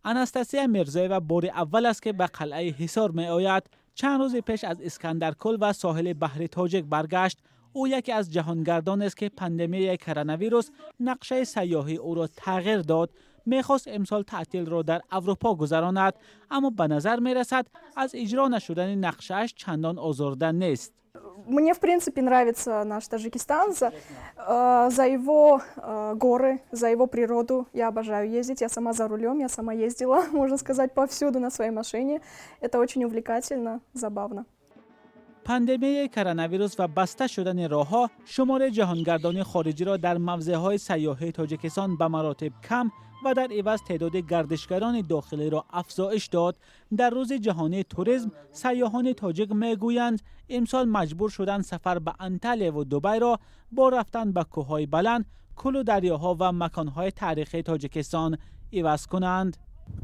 Анастасия Мирзоева бори аввал аст, ки ба қалъаи Ҳисор меояд. Чанд рӯзи пеш аз Искандаркӯл ва соҳили баҳри Тоҷик баргашт. Ӯ яке аз ҷаҳонгардонест, ки пандемияи коронавирус нақшаи сайёҳии ӯро тағйир дод. Мехост имсол таътилро дар Аврупо гузаронад, аммо ба назар мерасад, аз иҷро нашудани нақшааш чандон озурда нест. Мне, в принципе, нравится наш Таджикистан за его горы, за его природу. Я обожаю ездить, я сама за рулем, я сама ездила, можно сказать, повсюду на своей машине. Это очень увлекательно, забавно. Пандемияи коронавирус ва баста шудани роҳҳо шумори ҷаҳонгардони хориҷиро дар мавзеъҳои сайёҳии Тоҷикистон ба маротиб кам ва дар иваз теъдоди гардишгарони дохилиро афзоиш дод. Дар Рӯзи ҷаҳонии туризм сайёҳони тоҷик мегӯянд, имсол маҷбур шуданд сафар ба Анталияву Дубайро бо рафтан ба кӯҳҳои баланд, кӯлу дарёҳо ва маконҳои таърихии Тоҷикистон иваз кунанд.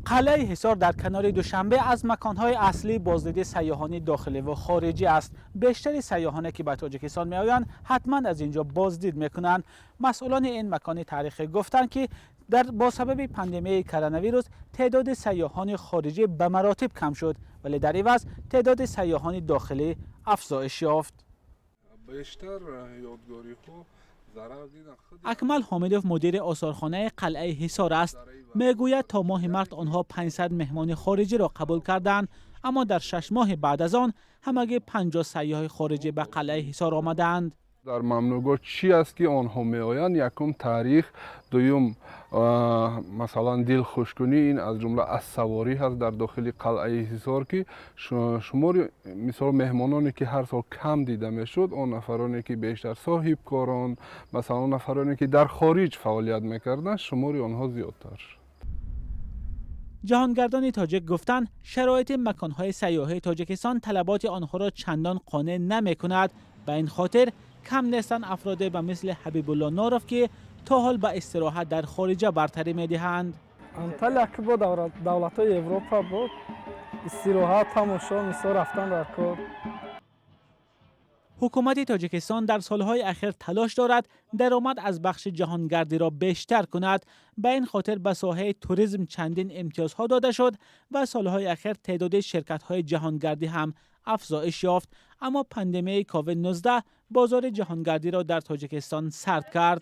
Қалъаи Ҳисор дар канори Душанбе аз маконҳои аслии боздиди сайёҳони дохилӣ ва хориҷӣ аст. Бештари сайёҳоне, ки ба Тоҷикистон меоянд, ҳатман аз ин ҷо боздид мекунанд. Масъулони ин макони таърихӣ гуфтанд, ки дар бо сабаби пандемияи коронавирус теъдоди сайёҳони хориҷӣ ба маротиб кам шуд, вале дар иваз теъдоди сайёҳони дохилӣ афзоиш ёфт. Бештар ёдгориҳо зарар диданд. Акмал Ҳомидов мудири осорхонаи қалъаи Ҳисор аст. Мегӯяд, то моҳи март онҳо 500 меҳмони хориҷиро қабул карданд, аммо дар 6 моҳи баъд аз он ҳамагӣ 50 сайёҳи хориҷӣ ба қалъаи Ҳисор омадаанд. Дар мамнӯъгоҳ чӣ аст, ки онҳо меоянд? Якум, таърих, дуюм, масалан, дилхушкунӣ, ин аз ҷумла аспсаворӣ ҳаст дар дохили қалъаи Ҳисор, ки шумори, мисол, меҳмононе, ки ҳар сол кам дида мешуд, он нафароне, ки бештар соҳибкорон, масалан, он нафароне, ки дар хориҷ фаъолият мекарданд, шумори онҳо зиёдтар шуд. Ҷаҳонгардони тоҷик гуфтанд, шароити маконҳои сайёҳии Тоҷикистон талаботи онҳоро чандон қонеъ намекунад. Ба ин хотир кам нестанд афроде ба мисли Ҳабибулло Норов, ки то ҳол ба истироҳат дар хориҷа бартарӣ медиҳанд. Анталия ки бо давлатҳои Европа буд, истироҳат, тамошо, мисол, рафтан дар кор. Ҳукумати Тоҷикистон дар солҳои ахир талош дорад даромад аз бахши ҷаҳонгардиро бештар кунад. Ба ин хотир ба соҳаи туризм чандин имтиёзҳо дода шуд ва солҳои ахир теъдоди ширкатҳои ҷаҳонгардӣ ҳам афзоиш ёфт, аммо пандемияи COVID-19 бозори ҷаҳонгардиро дар Тоҷикистон сард кард.